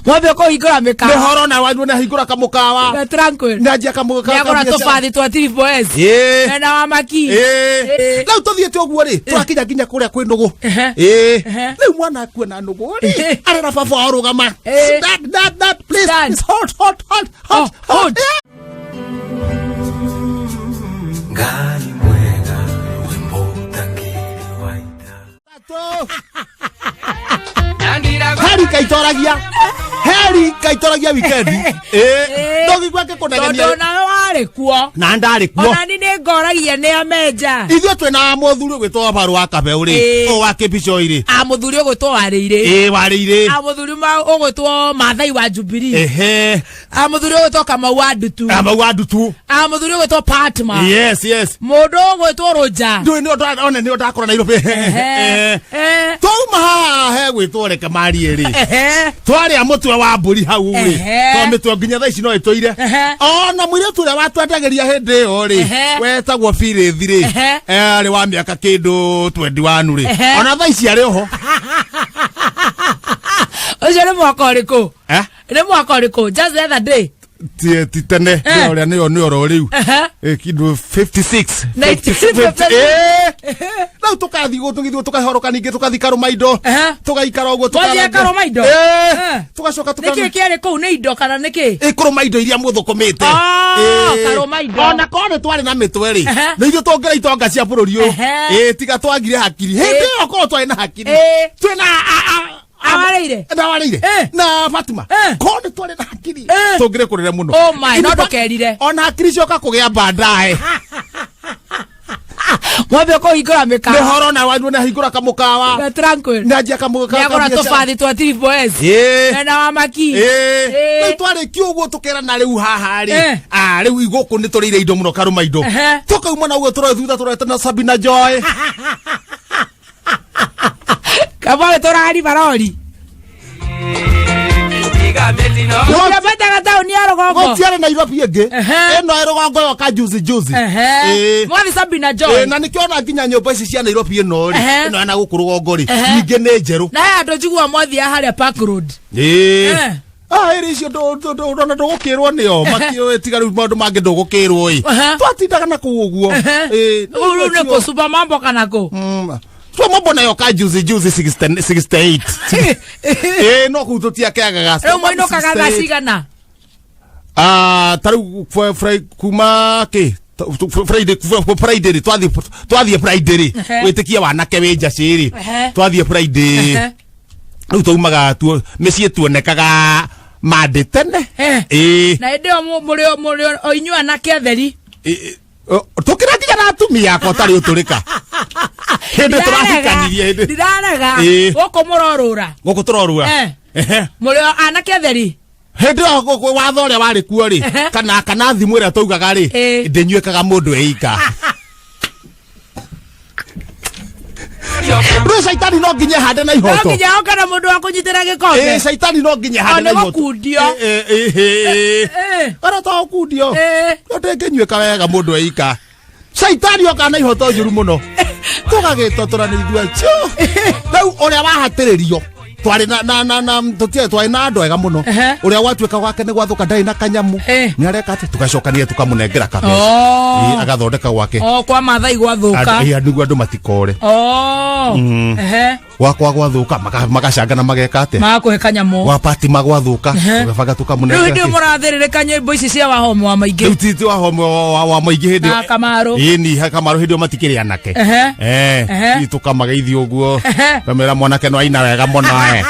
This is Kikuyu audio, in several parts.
Mwambia kũhingũra mĩkawa. Nĩhoro na wanyu nĩahingũra kamũkawa. Na Tranquil. Nĩanjia kamũkawa. Nĩagũra tũbathi twa Triple S. Ĩĩ. Mena wa maki. Ĩĩ. Ĩĩ. Rĩu tũthiĩte ũguo rĩ, tũrakinya nginya kũrĩa kwĩ nũgũ. Ĩĩ. Rĩu mwana akue na nũgũ rĩ, arera baba wao rũgama. Dad, dad, dad, please, Dad. please, hold, hold, hold, hold, Oh, hold. Ngai mwega wimbo ũtangĩrĩ wa ita. Heri kaitoragia, heri kaitoragia wikendi. Ĩĩ. Ndũngĩigua ngĩkũnegenia. Tondũ nawe warĩ kuo. Na ndarĩ kuo. Ona ni nĩ ngoragia nĩ amenja. Ithuĩ twĩna mũthuri ũgwĩtwo Barũ wa Kabeu rĩ, Ĩĩ. ũyũ wa Kĩbicoi rĩ. A mũthuri ũgwĩtwo warĩirĩ. Ĩĩ, warĩirĩ. A mũthuri ũgwĩtwo Maathai wa Jubilee. Ehe. A mũthuri ũgwĩtwo Kamau wa Ndutu. Kamau wa Ndutu. A mũthuri ũgwĩtwo Patma. Yes. Mũndũ ũgwĩtwo Rũnja. Ndũĩ nĩ ũndũ one nĩ ũndakora Nairobi. Ehe. Eh. Twauma haha he gwĩtwo reke marie rĩ. Ehe. Twarĩa mũtwe wa mbũri hau rĩ. Ehe. Tondũ mĩtwe nginya thaa ici no ĩtũire. Ehe. Ona mũirĩtu ũrĩa watwendagĩria hĩndĩ ĩyo rĩ. Ehe. Wetagwo Firĩthi rĩ. Ehe. Arĩ wa mĩaka kĩndũ 21 rĩ. Ehe. Ona thaa ici arĩ oho. Ũcio nĩ mwaka ũrĩkũ? Eh? Nĩ mwaka ũrĩkũ? Just the other day. Ti tene. Eh. Nĩ ũrĩa nĩ oro rĩu. Ehe. Kĩndũ 56. 1956. Eh. Rĩu tũkathiĩ tũgĩthiĩ tũkahoroka ningĩ tũkathiĩ Karũmaindo. Ehe. Tũgaikara ũguo. Mwathiĩ Karũmaindo? Eh. Eh. Tũgacoka Nĩkĩ tũka kĩarĩ kũu nĩ indo kana nĩkĩ? ĩkũrũma indo iria mũthũkũmĩte. Ah, Ĩĩ. Karũmaindo. Ona korwo nĩ twarĩ na mĩtwe rĩ, Ehe. nĩ ithuĩ tũngĩra itonga cia bũrũri ũyũ. Ehe. Ĩĩ, tiga twagire hakiri. Hĩndĩ ĩyo korwo twarĩ na hakiri. Ĩĩ. Twĩna Awarĩire? na warĩire. Eh. Na Fatima. Eh. Korwo nĩ twarĩ na hakiri. Eh. Tũngĩrĩ kũrĩre mũno. Oh my, no In fact, ndũkerire. Ona hakiri cioka kũgĩa baadaye. Mwambia kũhingũra mĩkawa. Nĩhoro na wanyu nĩahingũra kamũkawa. Na Tranquil. Nĩanjia kamũkawa. Nĩagũra tũbathi twa Triple S. Ĩĩ. Mena wa maki. Ĩĩ. Ĩĩ. Rĩu twarĩkia ũguo tũkerana rĩu haha rĩ Eh. Ah, rĩu gũkũ nĩ tũrĩire indo mũno karũma indo Ehe. tũkauma na ũguo tũroe thutha tũroete na Sabina Joy Kamwe tũrari barori. Mũtiambataga taũni ya rũgongo. Gũtiarĩ Nairobi ĩngĩ. Ehe. Ĩno ĩ rũgongo yoka juzi juzi. Ehe. Ĩĩ. Mwathi Sabina Ĩĩ, Joy. na nĩkĩo ona nginya nyũmba ici cia Nairobi ĩno rĩ Ehe. ĩno ya na gũkũ rũgongo rĩ Ehe. ningĩ nĩ njerũ. Na he andũ njiguaga mwathiaga harĩa Park Road. Ĩĩ. Eh. Ah, ĩrĩ icio ndona ndũgũkĩrwo nĩo makĩũĩ tiga rĩu maũndũ mangĩ ndũgũkĩrwo ĩ Ehe. twatindaga na kũu ũguo Ehe. Ĩĩ, Rĩu rĩu nĩ kũ Super Mambo kana kũ? Sio mambo nayo ka juzi juzi 60 68. Eh, no kuu tutiakeagaga. Rĩu mũinũkaga thaa cigana? Ah, taru kuma ki Friday Friday rĩ twathiĩ twathiĩ Friday rĩ Ehe. wĩtĩkie wanake wĩ njacĩ rĩ Ehe. twathiĩ Friday Ehe. rĩu twaumaga tuo mĩciĩ tuonekaga Monday tene. Eh. Ĩĩ. Na hĩndĩ ĩyo mũrĩ o inyuĩ anake atheri. Tũkĩra nginya na atumia akwa ũtarĩ ũtũrĩka hĩndĩ tũrahikanirie hĩndĩ Ndirarega. Ĩĩ. Gũkũ mũrorũra. Gũkũ tũrorua. Eh. Ehe. Mũrĩ o anake atheri. Hĩndĩ ĩyo watho ũrĩa warĩ kuo rĩ Ehe. kana thimũ ĩrĩa twaugaga rĩ Ĩĩ. ndĩnyuĩkaga mũndũ eika. Rĩu caitani no nginya hande na No ihoto. nginya oke na mũndũ wa kũnyitĩra gĩkombe. Ĩĩ, caitani no nginya hande O, na nĩ ihoto. gũkundio. Ĩĩ, ĩĩ, ĩĩ. Ĩĩ. Ora to gũkundio. Ĩĩ. No ndĩngĩnyuĩka wega mũndũ eika. Caitani oka na ihoto njũru mũno. Tũgagĩtotora nĩ ithuĩ acio. Rĩu ũrĩa wahatĩrĩrio twarĩ na na na na tũtiarĩ twarĩ na andũ ega mũno. Ehe. Ũrĩa gwatuĩka gwake nĩ gwathũka ndarĩ na kanyamũ. Eh. Nĩ areka atĩ tũgacokania tũkamũnengera kabeca. Oh. Ĩĩ, agathondeka gwake. O kwa Maathai gwathũka. Ĩĩ, nĩguo andũ matikore. Oh. Ehe. Gwakwa gwathũka magacangana mageka atĩa? Magakũhe kanyamũ. Gwa Fatima gwathuka Ehe. tũgabanga Rĩu tũkamũnengera hĩndĩ ĩyo kĩ. mũrathĩrĩrĩka nyĩmbo ici cia Wahome wa maingĩ. Rĩu ti wa home wa maingĩ hĩndĩ Na Kamaru. Ĩĩ ni ha Kamaru hĩndĩ ĩyo matikĩrĩ anake. Ehe. Eh, Ehe. ithuĩ tũkamageithia ũguo. Ehe. Kamera mwanake no aina wega mũno eh.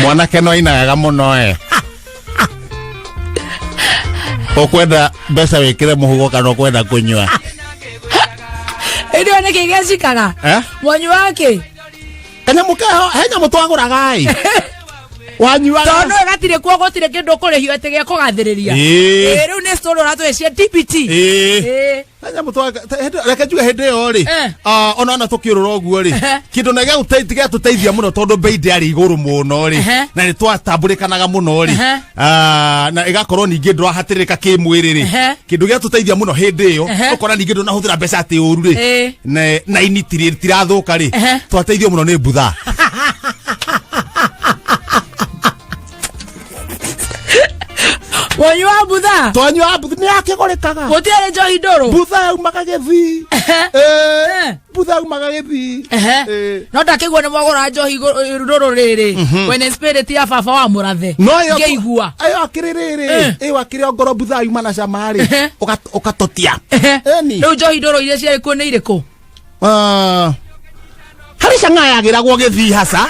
Mwanake no aina wega mũno eh. Ũkwenda mbeca wĩkĩre mũhuko kana ũkwenda kũnyua? Hĩndĩ ĩyo nĩkĩ gĩacikaga? Eh? Mwanyuaga kĩ? Kanyamũ keho, he nyamũ twagũraga ĩ. Wanyuaga. Tondũ gatirĩ kuo gũtirĩ kĩndũ ũkũrĩhio atĩ gĩa kũgathĩrĩria. Ĩĩ. Ĩĩ, rĩu nĩ story ũratũhe cia TBT. Ĩĩ. Ĩĩ. He nyamũ reke njuge hĩndĩ ĩyo rĩ, Eh. ona ona tũkĩũrũra ũguo rĩ, Ehe. kĩndũ na gĩatũteithia mũno tondũ bei ndĩarĩ igũrũ mũno rĩ, Ehe. na nĩ twatambũrĩkanaga mũno rĩ, Ehe. na ĩgakorwo ningĩ ndũrahatĩrĩrĩka kĩmwĩrĩ rĩ, Ehe. kĩndũ gĩatũteithia mũno hĩndĩ ĩyo, Ehe. ũkona ningĩ ndũnahũthĩra mbeca atĩ ũru rĩ, Ĩĩ. na ini tirathũka rĩ, Ehe. twateithio mũno nĩ mbutha. Mwanyua butha. Twanyua butha nĩ yakĩgũrĩkaga. Gũtiarĩ njohi ndũrũ. Butha yaumaga gĩthii. Eh. Eh, butha yaumaga gĩthii. Ehe. Eh. No ndakĩigua nĩ mwagũra njohi ndũrũ rĩrĩ. Wene spirit ya baba wa mũrathe. No ĩyo Ngĩigua. ĩyo akĩrĩ rĩrĩ, Eh. ĩyo akĩrĩ ongorwo butha yuma na cama rĩ, Ehe. ũkatotia. Ehe. Eni. Rĩu njohi ndũrũ iria ciarĩ kuo nĩ irĩkũ? Ah, harĩ cang'a yagĩragwo gĩthii haca.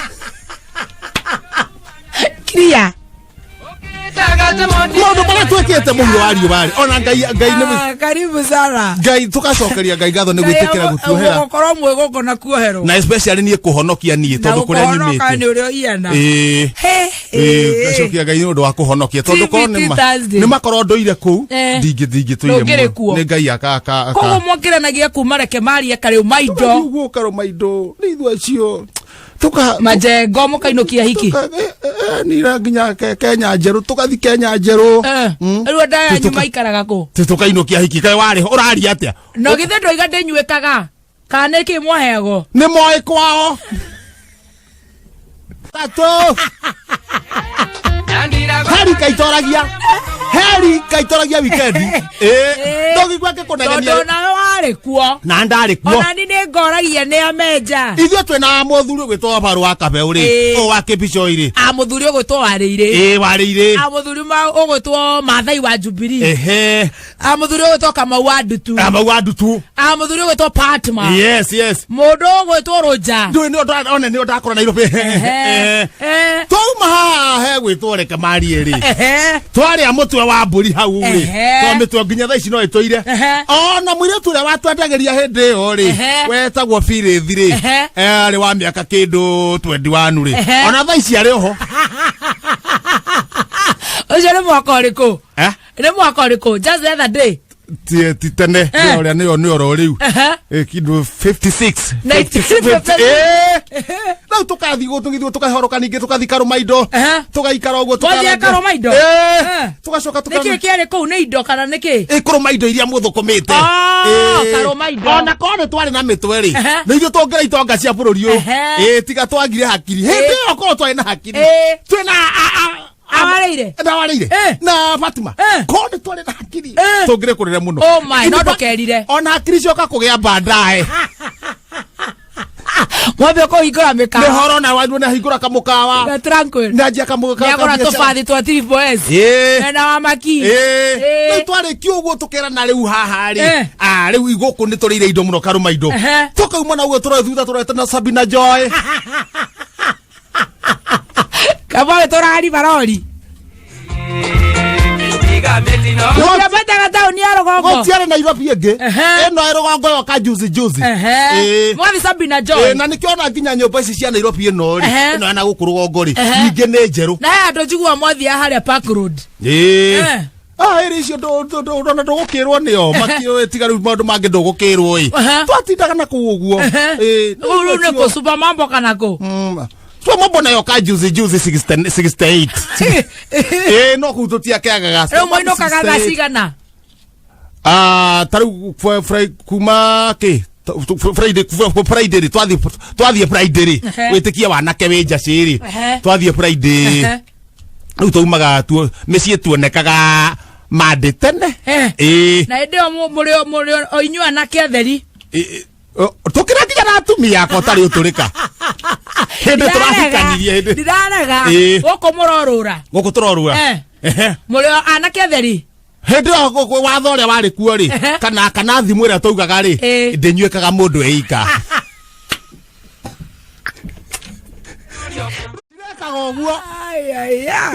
Clear. Maũndũ marĩa twĩkĩte mũhuro wa riũa rĩ, ona Ngai Ngai nĩ Ah, karibu sana. Ngai tũgacokeria Ngai ngatho nĩ gwĩtĩkĩra gũtuohera. Gũkorwo mwĩ gũkũ na kuoherwo. Na especially niĩ kũhonokia niĩ Na tondũ kũrĩa gũkũhonoka nyumĩte. nĩ ũrĩa ũhiana. Ĩĩ. He, Ĩĩ, ĩĩ. ngacokia Ngai nĩ ũndũ wa kũhonokia tondũ korwo TBT nĩ ma- Thursday. nĩ makorwo ndũire kũu Eh. ndingĩtũire Ndũngĩrĩ muno. kuo. Nĩ Ngai aka aka aka Koguo mwokĩranagia kuma reke marie karĩ maindo. Ũguo karũma indo nĩ ithuĩ acio tuka Majengo mũkainũkia hiki. nira nginya Kenya njerũ tũgathi Kenya njerũ. Eh. Mm. Rĩu andũ aya anyu Tuka- maikaraga kũ? Ti tũkainũkia hiki kaĩ warĩ ũraria atĩa? No githĩ ndũiga ndĩnyuĩkaga? Kana nĩ kĩ mwaheagwo? Nĩ moĩ kwao. Tatũ. Heri kaitoragia. Heri kaitoragia wikendi. Ĩĩ. Ndũngĩigua ngĩkũnegenia. Tondũ nawe warĩ kuo. Na ndarĩ kuo. Ona ni nĩ ngoragia nĩ amenja. Ithuĩ twĩna mũthuri ũgwĩtwo Baru wa Kabeu rĩ. Ĩĩ. Ũyũ wa Kĩbicoi rĩ. A mũthuri ũgwĩtwo warĩirĩ. Ĩĩ warĩirĩ. A mũthuri ũgwĩtwo Maathai wa Jubilee. Ehe. A mũthuri ũgwĩtwo Kamau wa Ndutu. Kamau wa Ndutu. A mũthuri ũgwĩtwo Patma. Yes, yes. Mũndũ ũgwĩtwo Rũnja. Ndũĩ nĩ ũndũ one nĩ ũndakora Nairobi. Ehe. Eh. Eh. Twauma haha he gwĩtwo reke marie rĩ. Ehe. Twarĩa mũtwe wa mbũri hau rĩ. Ehe. Twa mĩtwe nginya thaa ici no ĩtũire. Ehe. Ona mũirĩtu ũrĩa watwendagĩria hĩndĩ ĩyo rĩ. Ehe. Wetagwo Phyllis rĩ. Ehe. Eh, arĩ wa mĩaka kĩndũ 21 rĩ. Ehe. Ona thaa ici arĩ oho. Ũcio nĩ mwaka ũrĩkũ? Eh? Nĩ mwaka ũrĩkũ? Just the other day. Ti tene Eh. nĩ ũrĩa nĩyo nĩ oro rĩu. Ehe. Eh, kĩndũ 56. 56. Eh. Rĩu tũkathiĩ gũtũgithio tũkahoroka ningĩ tũkathi karũmaindo. Ehe. Tũgaikara ũguo Mwathiĩ Karũmaindo? Eh. Eh. Tũgacoka Nĩkĩ tũka kĩarĩ kũu nĩ indo kana nĩkĩ? ĩkũrũma indo iria mũthũkũmĩte. Ah, Ĩĩ. karũma indo. Ona korwo nĩ twarĩ na mĩtwe rĩ, Ehe. nĩ ithuĩ tũngĩra itonga cia bũrũri ũyũ. Ehe. Ĩĩ, tiga twagire hakiri. Hĩndĩ ĩyo korwo twarĩ na hakiri. Ĩĩ. Twĩna Awarĩire? na warĩire. Eh. Na Fatima. Eh. Korwo nĩ twarĩ na hakiri. Eh. Tũngĩrĩ kũrĩre mũno. Oh my, no In fact, ndũkerire. Ona hakiri cioka kũgĩa baadaye. Mwambie kũhingũra mĩkawa. Nĩ horo na wanyu nĩ ahingũra kamũkawa. Na tranquil. Nĩ anjia kamũkawa. Nĩagũra tũbathi twa Triple S. Ĩĩ. Mena wa maki. Ĩĩ. Ĩĩ. Rĩu twarĩkia ũguo tũkerana rĩu haha rĩ Eh. Ah, rĩu gũkũ nĩ tũrĩire indo mũno karũma indo Ehe. tũkauma na ũguo tũroe thutha tũroete na Sabina Joy Kamwe tũrari barori. Mũtiambataga taũni ya rũgongo. Gũtiarĩ Nairobi ĩngĩ Ehe. ĩno ĩ rũgongo yoka juzi juzi Ehe. Ĩĩ. Mwathi Sabina Joy. Ĩĩ, na nĩkĩo ona nginya nyũmba ici cia Nairobi ĩno rĩ Ehe. ĩno ya na gũkũ rũgongo rĩ Ehe. ningĩ nĩ njerũ Na he andũ njiguaga mwathiaga harĩa Park Road. Ĩĩ. Eh. Ah, ĩrĩ icio ona ndũgũkĩrwo nĩo makĩũĩ tiga rĩu maũndũ mangĩ ndũgũkĩrwo ĩ Ehe. twatindaga na kũu ũguo Ehe. Ĩĩ, Rĩu rĩu nĩ kũ Super Mambo kana kũ? So mambo nayo ka juzi juzi 60 68. Eh no kuu tutiakeagaga. Rĩu mũinũkaga thaa cigana? Ah, taru kuma ki Friday Friday ri twathi twathie Friday ri Ehe. witikie wanake wi njaci ri Ehe. twathie Friday Ehe. riu twaumaga tuo mĩciĩ tuonekaga Monday tene Eh. ĩĩ Na hĩndĩ ĩyo mũrĩ o inyuĩ anake atheri. tũkĩra nginya na atumia akwa ũtarĩ ũtũrĩka hĩndĩ tũrahikanirie hĩndĩ Ndirarega. Ĩĩ. Gũkũ mũrorũra. gũkũ tũrorũra Eh. Ehe. Mũrĩ o anake atheri. hĩndĩ ĩyo watho ũrĩa warĩ kuo rĩ Ehe. kana thimũ ĩrĩa twaugaga rĩ Ĩĩ. ndĩnyuĩkaga mũndũ eika cirekaga ũguo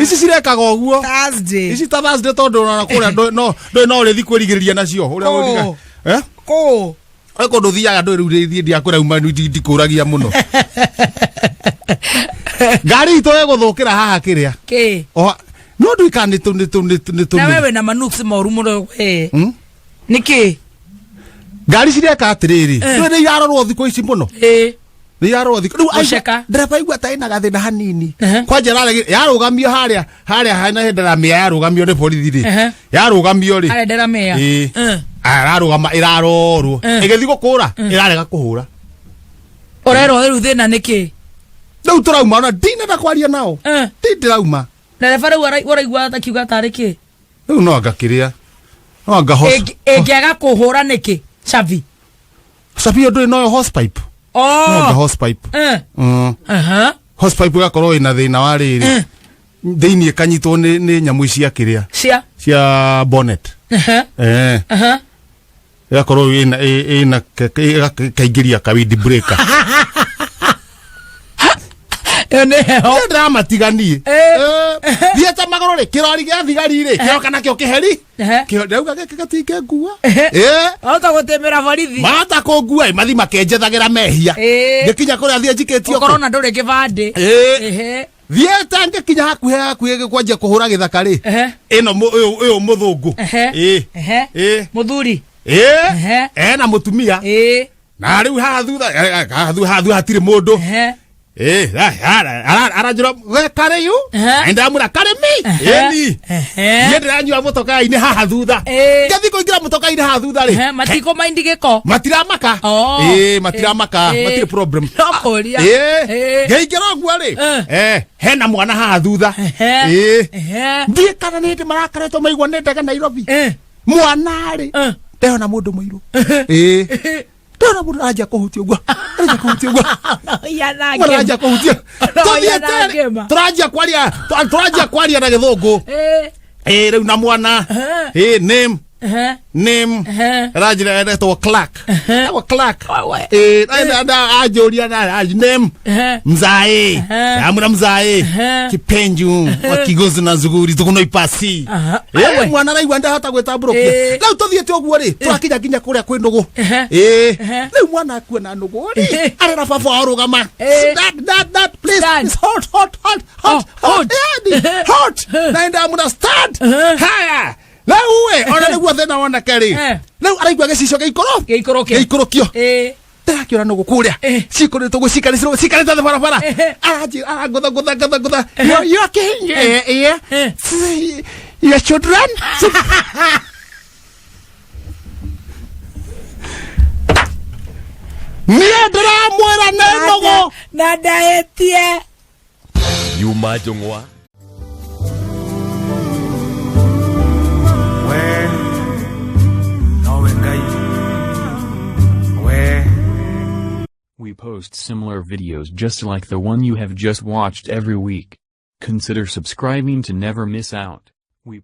ici cirekaga ũguo Thursday. ici ta Thursday tondũ ona kũrĩa no ndũĩ no ũrĩthi kwĩrigĩrĩria nacio ũrĩa Kũ? ũriga eh Kũ? Kwĩ kũndũ thiaga ndũĩ rĩu thiĩ ndiakwĩra uma ndikũragia mũno ngari itũ ĩgũthũkĩra haha kĩrĩa Kĩ? Oha, no nduĩka nĩ tũ nĩ tũ nĩ tũ nĩ tũ Na wewe wĩna manuks moru mũno we. Nĩkĩ? ngari cireka atĩrĩrĩ Eh. ndũĩ nĩ irarorwo thikũ ici mũno Ĩĩ. nĩ irarorwo thikũ rĩu Gũceka. ndereba aigua ta ĩna gathĩna hanini Ehe. kwanja yarũgamio harĩa harĩa hena hĩndĩ ramĩa yarũgamio nĩ borithi rĩ Ehe. yarũgamio rĩ Harĩa Delamere. Ĩĩ. Eh. ararũgama ĩrarorwo Eh. ĩgĩthiĩ gũkũra ĩrarega kũhũra Ũrerwo rĩu thĩna nĩkĩ? rĩu tũrauma ona ndinenda kwaria nao Eh. ndi ndĩrauma Ndereba rĩu ũraigua akiuga tarĩ kĩ? Rĩu no anga kĩrĩa no anga Ĩngĩaga kũhũra nĩkĩ cabi? Cabi ĩyo ndũrĩ noyo hosepipe, no anga Oh. hosepipe. Eh. Aha. Hosepipe ĩgakorwo ĩna thĩna wa rĩrĩ thĩinĩ, ĩkanyitwo nĩ nyamũ cia kĩrĩa Cia. Cia bonnet. Aha. Eh. Aha. Ĩgakorwo ĩna ĩkaingĩria ka wind breaker. Ĩyo nĩ heho. Ndĩramatiganie. Eh. Thiĩte magũrũ rĩ, kĩrori gĩa thigari rĩ kĩroka nakĩo kĩheri. Ehe. Ndauga gĩkĩ gatingĩngua. Ehe. Eh. Wahota gũtĩmĩra borithi. Mahota kũngua ĩ, mathi makenjethagĩra mehia. Eh. Ngĩkinya kũrĩa thiĩ njikĩtio Ũkorwo kũ na ndũrĩ kĩbandĩ. Eh. Ehe. Thiĩte ngĩkinya hakuhĩ kwanjia kũhũra gĩthaka rĩ, Ehe. ĩno ũyũ mũthũngũ. Ehe. Ĩ. Ehe. Ĩ. Mũthuri. Ĩ. Ehe. Ena mũtumia. Ĩ. Na rĩu haha thutha haha thutha haha thutha hatirĩ mũndũ. Ehe. Aranjĩra we karĩ yu. Ehe. Ndamwĩra karĩ mi. Ĩni. Ehe. Niĩ ndĩranyua mũtokaa-inĩ haha thutha. Ĩ. Ngĩthiĩ kũingĩra mũtokaa-inĩ haha thutha rĩ, Ehe, matikũ maindi gĩko. Matiramaka. Oh. Ĩ, matiramaka. Ĩ. Matirĩ problem. No kũria. Ĩ. Ĩ. Ngĩingĩra ũguo rĩ, Eh. hena mwana haha thutha. Ehe. Ĩ. Ehe. Ndiĩ kana nĩ hĩndĩ marakaretwo maigua nĩ ndege Nairobi. Eh. Mwana rĩ, Eh. ndĩrona mũndũ mũirũ. Ĩ, ndĩrona mũndũ aranjia kũhutia ũguo, aranjia kũhutia ũguo. Ũiyana Mwana aranjia ngĩma. kũhutia. Ũiyana Tũthiĩte ngĩma. tũranjia kwaria na gĩthũngũ. Eh. Ĩ, rĩu na mwana. Ehe. Ĩ, name. Ehe. Name. Ehe. Aranjĩra etwo Clark. Etagwo Clark. Wewe. Ĩ, anjũria na name. Ehe. Mzae. Ehe. Amuna mzae. Ehe. Kipenju wa kigozi na zuguri tukuno ipasi. Aha. Ĩ, Wewe. mwana araigua ndahota gwĩtambũrũkia. Ĩ. Rĩu tũthiĩte ũguo rĩ, tũrakinya nginya kũrĩa kwĩ nũgũ. Ehe. Ĩ. Ehe. Rĩu mwana akua na nũgũ rĩ, Ehe. arera baba wao rũgama. Ĩ. That that that please. Stand. It's hot, hot, hot, hot. Oh, hot. hot. Yeah, hot. Na ndamuna stand. Ehe. Haya. Rĩu we ona nĩguo thĩna woneke rĩ, Eh. rĩu araigua gĩcicio gĩikũrũ Gĩikũrũkio. gĩikũrũkio. Ĩ. Ndĩrakĩona nũgũ kũrĩa Eh. ciikũrĩtwo guo cikarĩte cikarĩte thĩ barabara. Eh. Aranjĩra arangũtha ngũtha ngũtha ngũtha, you okay? Yeah, yeah. Eh. Your children. Niĩ ndĩramwĩra nĩ nũgũ. Na ndahetie. Yuma Jongwa. We nowe Ngai we. We post similar videos just like the one you have just watched every week. Consider subscribing to never miss out. We